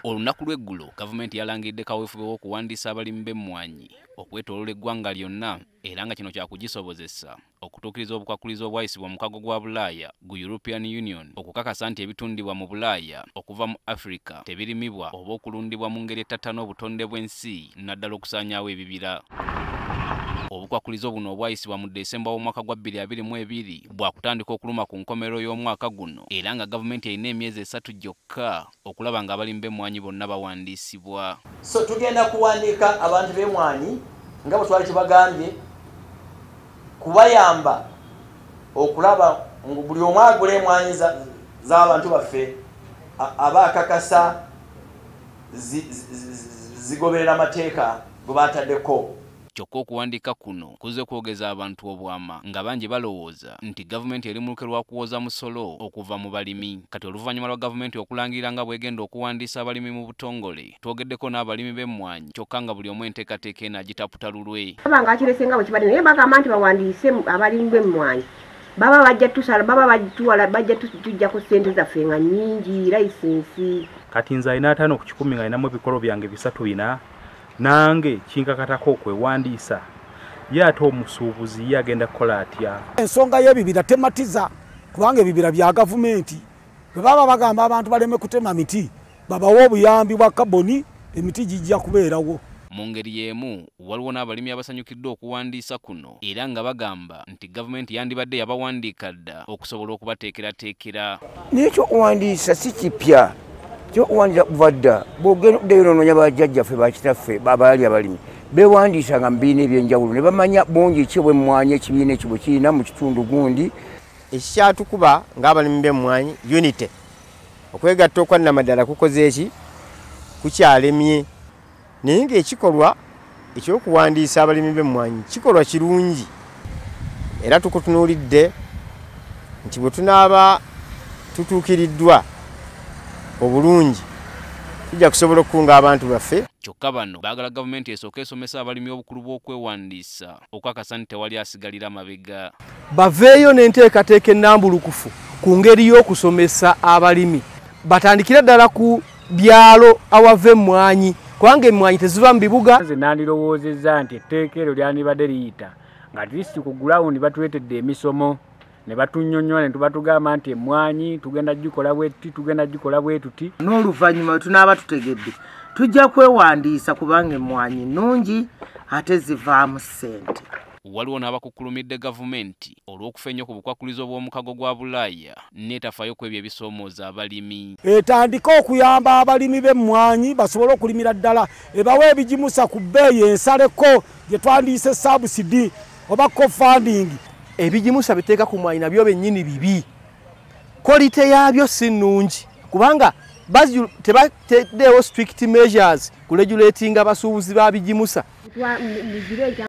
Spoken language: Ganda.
Olunaku lw'eggulo gavumenti yalangiridde kaweefube w'okuwandiisa abalimi b'emmwanyi okwetooloola eggwanga lyonna, era nga kino kyakugisobozesa okutuukiriza obukwakulizo obwayisibwa omukago gwa Bulaaya gu European Union okukakasa nti ebitundibwa mu Bulaaya okuva mu Africa tebirimibwa oba okulundibwa mu ngeri ettattana obutonde bw'ensi, naddala okusaanyaawo ebibira. Obukwakulizo buno obwayisibwa mu Desemba w'omwaka gwa 2022 bwakutandika okuluma ku nkomerero y'omwaka guno, era nga gavumenti erina emyezi 3 gyokka okulaba ng'abalimi b'emmwanyi bonna bawandiisibwa. So tugenda kuwandiika abantu b'emmwanyi nga bwe twali tubagambye, kubayamba okulaba ngu buli omu agula emmwanyi z'abantu baffe aba akakasa zigoberera amateeka ge bataddeko. Kyokka okuwandiika kuno kuzze kwogeza abantu obwama, nga bangi balowooza nti gavumenti eri mu lukwe lwa kuwoza musolo okuva mu balimi. Kati oluvannyuma lwa gavumenti okulangirira nga bw'egenda okuwandiisa abalimi mu butongole, twogeddeko n'abalimi b'emmwanyi, kyokka nga buli omu enteekateeka eno agitaputa lulwe. Baba nga akirese nga bwe kibadde, naye bagamba nti bawandiise abalimi b'emmwanyi, baba bajja tusala, baba bajja bajja tujjako ssente zaffe nga nnyingi, layisinsi. Kati nze alina 5 ku 100 nga alinamu ebikolo byange 3 4 nange kinkakatako okwewandiisa, ye ate omusuubuzi ye agenda kukola atya? Ensonga y'ebibira tematiza, kubanga ebibira bya gavumenti. Bwe baba bagamba abantu baleme kutema miti, babawe obuyambi bwa kaboni, emiti gijja kubeerawo. Mu ngeri y'emu waliwo n'abalimi abasanyukidde okuwandiisa kuno, era nga bagamba nti gavumenti yandibadde yabawandiika dda okusobola okubateekerateekera. Naye ekyokuwandiisa si kipya, kyokuwandiisa kuva dda. Bw'ogenda okuddayo n'onoonya bajjajjaffe bakitaffe abaali abalimi, beewandiisanga mu bibiina eby'enjawulo ne bamanya bungi ki obw'emmwanyi ekibiina ekyo bwe kirina mu kitundu gundi. Ekikyatukuba ng'abalimi b'emmwanyi unity, okwegatta okwannamaddala kukoze eki kukyalemye, naye ng'ekikolwa ekyokuwandiisa abalimi b'emmwanyi kikolwa kirungi, era tukutunuulidde nti bwe tunaaba tutuukiriddwa obulungi tujja kusobola okukunga abantu baffe. Kyokka bano baagala gavumenti esooke esomesa abalimi obukulu bw'okwewandiisa okukakasa nti tewali asigalira mabega. Baveeyo n'enteekateeka ennambulukufu ku ngeri y'okusomesa abalimi, batandikire ddala ku byalo awava emmwanyi, kubanga emmwanyi teziva mu bibuga. Nze nandirowoozezza nti etteeka eryo lyandibadde liyita nga at least ku gulawundi batuleetedde emisomo ne batunnyonnyola ne tubatugamba nti emmwanyi tugenda gikola bwe tuti, tugenda gikola bwe tuti. N'oluvannyuma bwe tunaaba tutegedde tujja kwewandiisa, kubanga emmwanyi nnungi ate zivaamu ssente. Waliwo n'abakukkulumidde gavumenti olw'okufa ennyo ku bukwakulizo bw'omukago gwa Bulaaya n'etafaayo ku ebyo ebisoomooza abalimi. Etandike okuyamba abalimi b'emmwanyi basobole okulimira ddala, ebawe ebigimusa ku bbeeyi ensaleko gye twandiise subsidy oba co-funding. Ebigimusa biteeka ku mwanyi nabyo bennyini bibi, quality yaabyo si nnungi, kubanga tebateddeewo strict measures ku regulating abasuubuzi ba bigimusa.